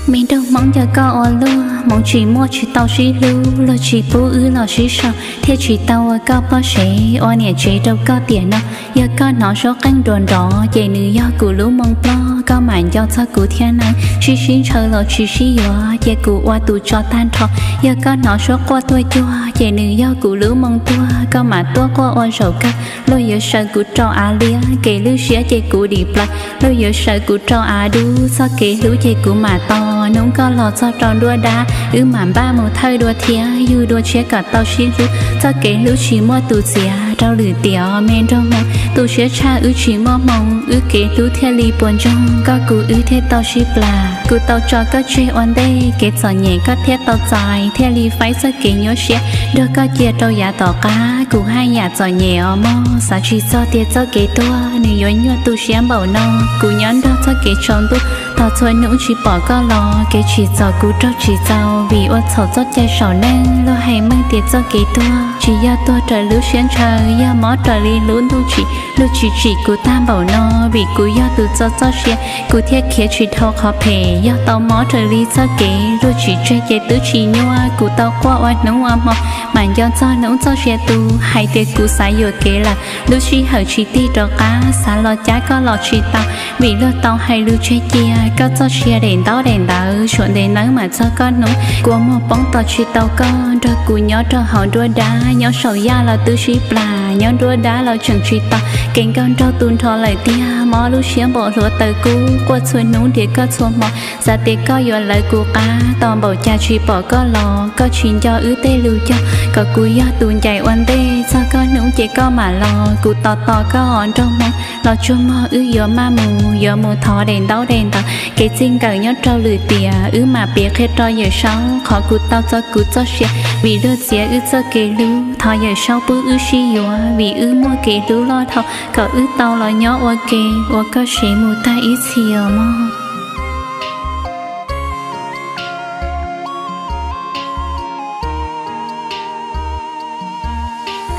Me nraug Hmoob, yog koj ua luaj, hmoov tsis muaj tsis tau sib hlub, luag tsis pub wb los sib sau, thiaj tsis tau ua koj poj sev, ua niam tsev rau koj tiam no. Yog koj hnov suab qeej nrov nrov, ces nws yog kuv lub moo ploj, koj mam nco txog kuv thiab nawb. Sib sib ntshaw los tsis sib yuav, ces kuv ua tus tso tag nrho. Yog koj hnov suab quaj tuaj cuag, ces nws yog kuv lub moo tuag, koj mam tuaj quaj ua zaum kawg. Luag yuav sawv kuv rau av liab, kev lwj siab ces kuv dim plaws. Luag yuav sawv kuv rau av dub, txoj kev hlub ces kuv mam tos. Hnub koj los txog rau nruab dab, wb mam npaj mus thawj dua thiab, yug dua tshiab kom tau sib hlub. Txoj kev hlub tsis muaj tus txiav, rau lwm tiam os me nraug Hmoob. Tu siab tshaj wb tsis muaj hmoo, wb kev hlub thiaj li puas ntsoog, koj kuv wb thiaj tau sib plas. Kuv tau tso koj tseg ua ntej, kev txom nyem koj thiaj tau txais, thiaj li faib txoj kev nyuaj siab, nrog koj cia rau yav tom qab. Kuv haj yam txom nyem os mog, xav tsis txog tias txoj kev tuag nws yuav nyuaj tu siab npaum no. Kuv nyob nrog txoj kev tsaus ntuj, tos txhua hnub tsis pom koj los, kev tsim txom kuv raug tsis txaus, vim ua txhaum txoj cai saum neej. Luag hais meej tias txoj kev tuag tsis yog tuag raws lub siab ntshaw, yog mob raws li lub ntuj tsim. Luag tsim tsim kuv tag npaum no, vim kuv yog tus txo txoj sia, kuv thiaj khiav tsis dhau qhov phem. Yog tau mob raws li txoj kev, luag tsim tseg ces twb tsis nyuaj. Kuv tau quaj ua hnub ua hmo, mam nco txog hnub txoj sia tu, hais tias kuv xav yuam kev lawm. Lub sij hawm tsis tig rov qab, xav los cab koj los tsis tau, vim luag tau hais lus tseg cia, koj txoj sia daim ntaub daim ntawv, suav ntev nawb mam txog koj hnub. Kua muag poob tos tsis tau koj, nrog kuv nyob rau hauv nruab dab, nyob saum yaj los twb sib plas, nyob nruab dab los tseem tsis tau, kev nkauj nraug tu nrho lawm tiag, mob lub siab npaum hluav taws kub, quaj txhua hnub nrhiav koj txhua hmo, xav tias koj yuav lawv kuv qab, tos npaum cas tsis pom koj los, koj tsis nco wb tej lus cog, kom kuv yog tus ncaim ua ntej, txog koj hnub ces koj mam los. Kuv tos tos koj os nraug Hmoob, los tsuag mog wb yuav maj mus, yuav mus thov daim ntaub daim ntawv, kev txij nkawm nyob rau lwm tiam, wb mam piav qhia rau Yawm Saub qhov kuv tau txo kuv txoj sia, vim luag txiav wb txoj kev hlub. Thov Yawm Saub pub wb sib yuav, vim wb muaj kev hlub loj dhau, kom wb tau los nyob ua ke, ua koj sev mus tag ib txhis os mog.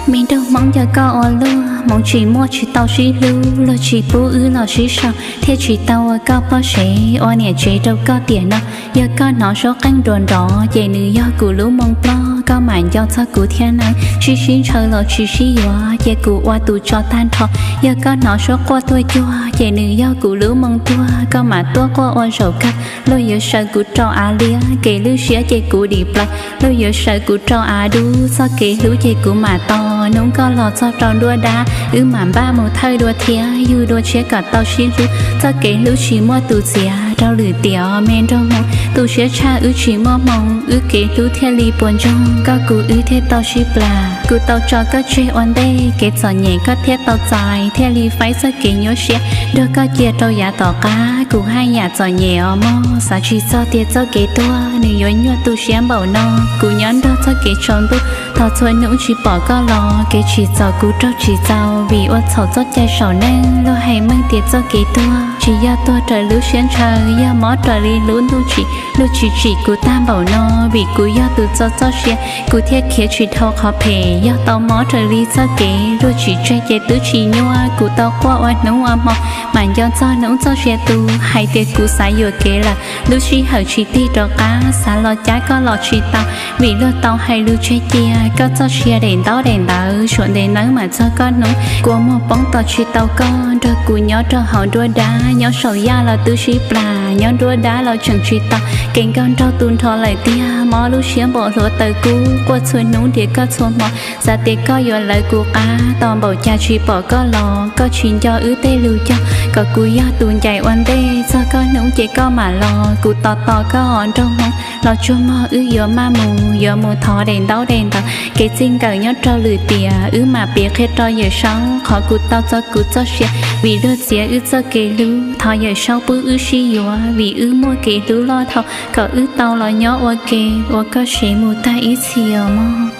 Me nraug Hmoob, yog koj ua luaj, hmoov tsis muaj tsis tau sib hlub, luag tsis pub wb los sib sau, thiaj tsis tau ua koj poj sev, ua niam tsev rau koj tiam no. Yog koj hnov suab qeej nruas nrov, ces nws yog kuv lub moo ploj, koj mam nco txog kuv thiab nawb. Sib sib ntshaw los tsis sib yuav, ces kuv ua tus tso tag nrho. Yog koj hnov suab quaj tuaj cuag, ces nws yog kuv lub moo tuag, koj mam tuaj quaj ua zaum kawg. Luag yuav sawv kuv rau av liab, kev lwj siab ces kuv dim plaws. Luag yuav sawv kuv rau av dub, txoj kev hlub ces kuv mam tos. Hnub koj los txog rau nruab dab, wb mam npaj mus thawj dua thiab, yug dua tshiab kom tau sib hlub. Txoj kev hlub tsis muaj tus txiav, rau lwm tiam os me nraug Hmoob. Tu siab tshaj wb tsis muaj hmoo, wb kev hlub thiaj li puas ntsoog, koj kuv wb thiaj tau sib plas. Kuv tau tso koj tseg ua ntej, kev txom nyem koj thiaj tau txais, thiaj li faib txoj kev nyuaj siab, nrog koj cia rau yav tom qab. Kuv haj yam txom nyem os mog, xav tsis txog tias txoj kev tuag nws yuav nyuaj tu siab npaum no. Kuv nyob nrog txoj kev tsaus ntuj, tos txhua hnub tsis pom koj los, kev tsim txom kuv raug tsis txaus, vim ua txhaum txoj cai saum neej. Luag hais meej tias txoj kev tuag tsis yog tuag raws lub siab ntshaw, yog mob raws li lub ntuj tsim. Luag tsim tsim kuv tag npaum no, vim kuv yog tus txo txoj sia, kuv thiaj khiav tsis dhau qhov phem. Yog tau mob raws li txoj kev, luag tsim tseg ces twb tsis nyuaj. Kuv tau quaj ua hnub ua hmo, mam nco txog hnub txoj sia tu, hais tias kuv xav yuam kev lawm. Lub sij hawm tsis tig rov qab, xav los cab koj los tsis tau, vim luag tau hais lus tseg cia, koj txoj sia daim ntaub daim ntawv, suav ntev nawb mam txog koj hnub. Kua muag poob tos tsis tau koj, nrog kuv nyob rau hauv nruab dab, nyob saum yaj los twb sib plas, nyob nruab dab los tseem tsis tau, kev nkauj nraug tu nrho lawm tiag, mob lub siab npaum hluav taws kub, quaj txhua hnub nrhiav koj txhua hmo, xav tias koj yuav lawv kuv qab, tos npaum cas tsis pom koj los, koj tsis nco wb tej lus cog, kom kuv yog tus ncaim ua ntej, txog koj hnub ces koj mam los. Kuv tos tos koj os nraug Hmoob, los tsuag mog wb yuav maj mus, yuav mus thov daim ntaub daim ntawv, kev txij nkawm nyob rau lwm tiam, wb mam piav qhia rau Yawm Saub qhov kuv tau txo kuv txoj sia, vim luag txiav wb txoj kev hlub. Thov Yawm Saub pub wb sib yuav, vim wb muaj kev hlub loj dhau, kom wb tau los nyob ua ke, ua koj sev mus tag ib txhis os mog.